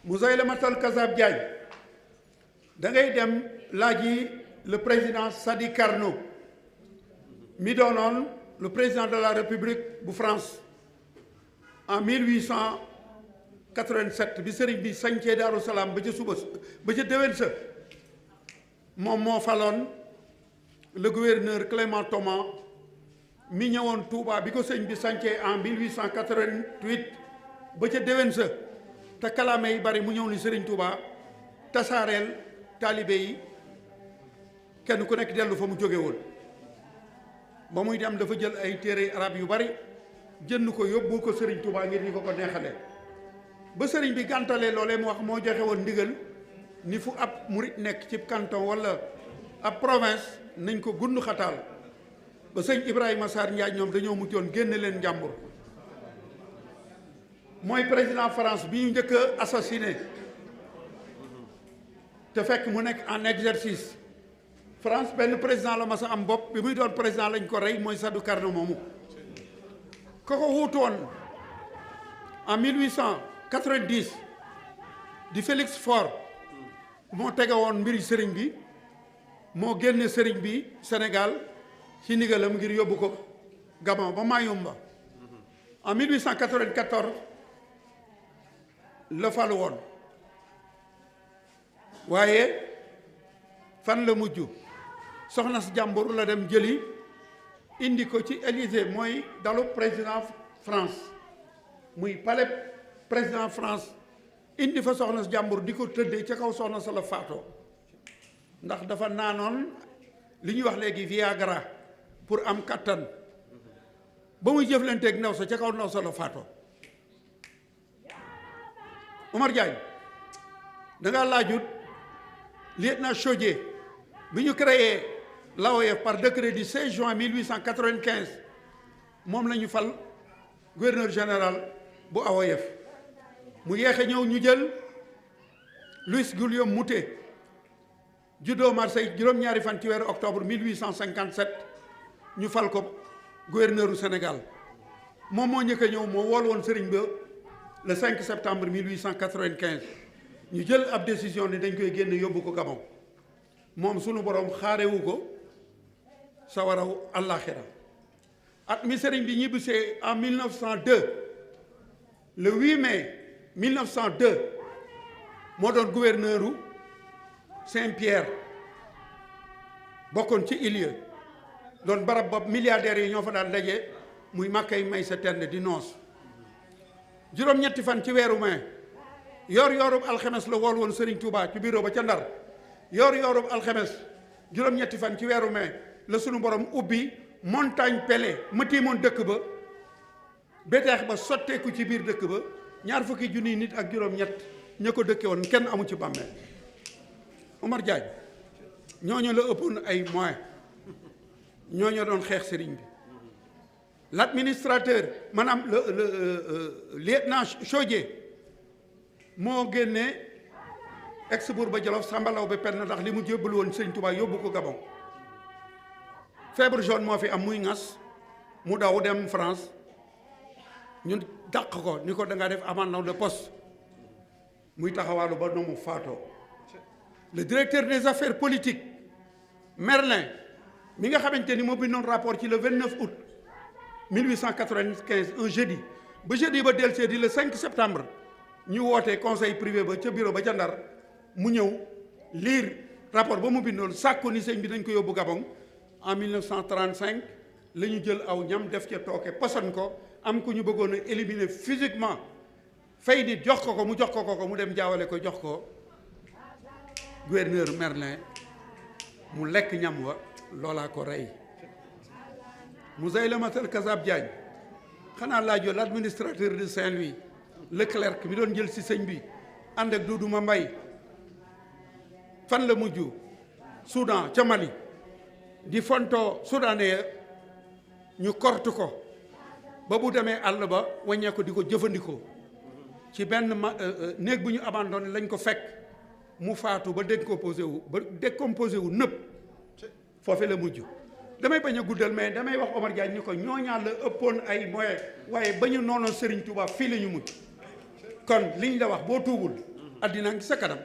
Moussaïlamatal Kassab Diagne da ngay dem laaji le président Sadi Carnot mi doonoon le président de la République bu France en 1887 bi sëriñ bi sañcee Daaru Salaam ba ca suba ba ca déwén sa moom moo faloon le gouverneur Clément Thomas mi ñëwoon Touba bi ko sëñ bi sañcee en 1888 ba ca déwén sa te kalaame yi bari mu ñëw ni sëriñ Touba tasaareel taalibe yi kenn ku nekk dellu fa mu jóge woon ba muy dem dafa jël ay téere arab yu bari jënd ko yóbbu ko sëriñ Touba ngir ni ko neexalee ba sëriñ bi gàntalee loolee mu wax moo joxe woon ndigal ni fu ab murit nekk ci canton wala ab province nañ ko gundu xataal ba sëñ Ibrahima Sarr Ndiaye ñoom dañoo mujjoon génne leen njàmbur mooy président France bi ñu njëkk a assassiné te fekk mu nekk en exercice France benn président la mas a am bopp bi muy doon président lañ ko rey mooy Sadi Carnot moomu ko wuutu woon en 1890 di Félix Faure moo tege woon mbiri sëriñ bi moo génne sëriñ bi Sénégal ci ndigalam ngir yóbbu ko Gabon ba Mayumba en 1894 la falu woon waaye fan la mujj soxna si jàmbur la dem jëli indi ko ci Élysée mooy dalu président France muy palais président France indi fa soxna si jàmbur di ko tëddee ca kaw soxna sa la faatoo ndax dafa naanoon li ñuy wax léegi Viagra pour am kattan ba muy jëflanteeg ndaw sa ca kaw ndaw sa la faatoo Omar Diagne da ngaa laajut lieutenant Chaudié bi ñu créé l'AOF par décret du 16 juin 1895 moom la ñu fal gouverneur général bu AOF mu yeexe ñëw ñu jël Louis Guillaume Moutet juddoo Marseille juróom-ñaari fan ci weeru octobre 1857 ñu fal ko gouverneur du Sénégal moom moo njëkk a ñëw moo wool woon sëriñ ba le 5 septembre 1895 ñu jël ab décision ni dañ koy génn yóbbu ko Gabon moom sunu borom xaarewu ko sa waraw àllaaxira at mi sëriñ bi ñibbisee en 1902 le 8 mai 1902 moo doon gouverneur u Saint-Pierre bokkoon ci Ilieu doon barab bopp milliardaires yi ñoo fa daan daje muy màkkay may sa tend di noos juróom-ñetti fan ci weeru mai yoorub alxemes la wool woon Serigne Touba ci bureau ba ca Ndar yoorub alxemes juróom-ñetti fan ci weeru mai la sunu borom ubbi montagne Pelée ma tiimoon dëkk ba beteex ba sotteeku ci biir dëkk ba ñaar fukki junniy nit ak juróom-ñett ña ko dëkke woon kenn amu ci bàmmeel Omar Diagne ñooñu la ëppoon ay moyens ñooñu doon xeex sëriñ bi l'administrateur maanaam le lieutenant Chaudié moo génne ex buur ba Jolof sàmbalaw ba penn ndax li mu jébbalu woon sëñ Touba yóbbu ko Gabon fièvre jaune moo fi am muy ŋas mu daw dem France ñun dàq ko ni ko da ngaa def abandon de poste muy taxawaalu ba noomu faatoo le directeur des affaires politiques Merlin mi nga xamante ni moo bindoon rapport ci le 29 août 1895 un jeudi ba jeudi ba dellusee di le 5 septembre ñu woote conseil privé ba ca bureau ba ca Ndar mu ñëw lire rapport ba mu bindoon sàkku ni sëñ bi dañ ko yóbbu Gabon en 1935 la ñu jël aw ñam def ca tooke poson ko am ku ñu bëggoon a éliminer physiquement fay nit jox ko mu jox ko mu dem jaawale ko jox ko gouverneur Merlin mu lekk ñam wa loolaa ko rey Moussaïlamatal Kassab Diagne xanaa laajoo l'administrateur de Saint-Louis Leclerc mi doon jël ci sëñ bi ànd ak Doudou Mbaye fan la mujj Soudan ca Mali di fontoo soudanais ñu kortu ko ba bu demee àll ba wàññee ko di ko jëfandikoo ci benn néeg bu ñu abandonné lañ ko fekk mu faatu ba décomposé wu nëpp foofu la mujj damay bañ a guddal mais damay wax Omar Diagne ni ko ñooñaa la ëppoon ay moyens waaye ba ñu noonoon Serigne Touba fii la ñu mujj kon liñ la wax boo tuubul addinaa ngi sa kanam